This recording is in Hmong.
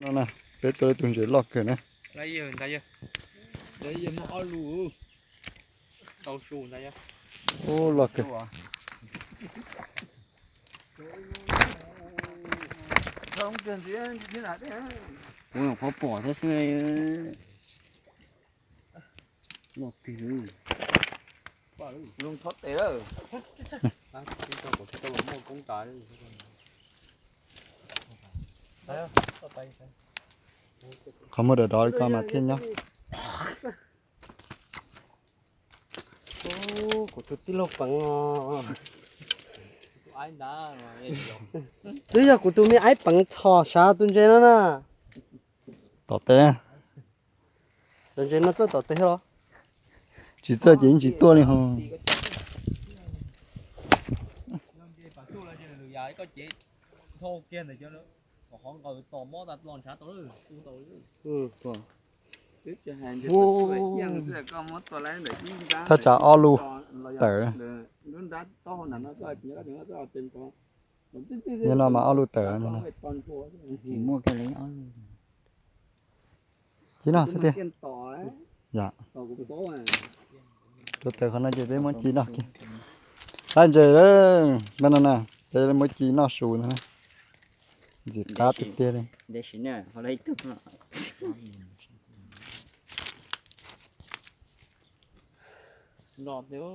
No na, peb tua ib tug ntses loj kawg na. Ub, loj kawg. Kuv nyuam qhuav pom thiab xwb. Loj tiag li. Qhov muag dov dov li ko mas thiaj nyob. Kuv tus tij laug peev os. Twb yog kuv tus me aib peev txhom sav tus ntses no na. Tom teb. Tus ntses no txawj tom teb los? Tsis txawj ces yeej tsis tuaj li ho. Thaj tsam ob lub tawm. Nyob no mas ob lub tawm. Muaj kiag li ob lub. Ci noj xwb tiag. Yom. Rau tawm qhov no ces peb muab ci noj kiag. Qab ntses lawm, npaj no na, peb muab ci noj su ntag na. Ntxim qab tiag tiag li. No thiab.